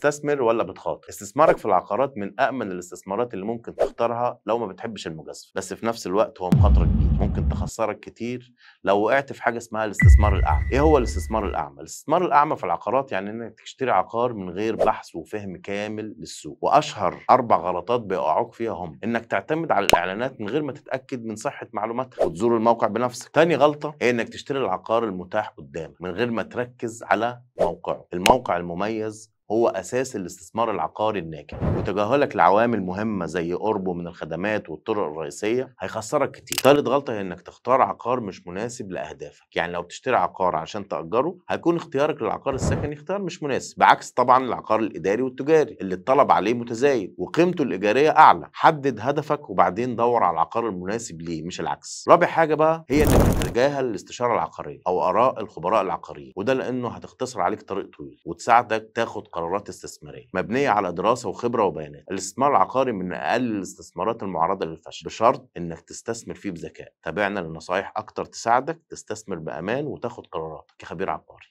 بتستثمر ولا بتخاطر؟ استثمارك في العقارات من أأمن الاستثمارات اللي ممكن تختارها لو ما بتحبش المجازفة، بس في نفس الوقت هو مخاطرة كبيرة ممكن تخسرك كتير لو وقعت في حاجة اسمها الاستثمار الأعمى. إيه هو الاستثمار الأعمى؟ الاستثمار الأعمى في العقارات يعني إنك تشتري عقار من غير بحث وفهم كامل للسوق. وأشهر 4 غلطات بيقعوك فيها هم إنك تعتمد على الإعلانات من غير ما تتأكد من صحة معلوماتها وتزور الموقع بنفسك. تاني غلطة هي إنك تشتري العقار المتاح قدامك من غير ما تركز على موقعه. الموقع المميز هو أساس الاستثمار العقاري الناجح، وتجاهلك لعوامل مهمة زي قربه من الخدمات والطرق الرئيسية هيخسرك كتير. ثالث غلطة هي إنك تختار عقار مش مناسب لأهدافك، يعني لو بتشتري عقار عشان تأجره هيكون اختيارك للعقار السكني اختيار مش مناسب، بعكس طبعا العقار الإداري والتجاري اللي الطلب عليه متزايد وقيمته الإيجارية أعلى. حدد هدفك وبعدين دور على العقار المناسب ليه مش العكس. رابع حاجة بقى هي إنك تتجاهل الاستشارة العقارية أو آراء الخبراء العقاريين، وده لأنه هتختصر عليك طريق طويل وتساعدك تاخد قرارات استثمارية مبنية على دراسة وخبرة وبيانات. الاستثمار العقاري من أقل الاستثمارات المعرضة للفشل، بشرط إنك تستثمر فيه بذكاء. تابعنا لنصايح أكتر تساعدك تستثمر بأمان وتاخد قراراتك كخبير عقاري.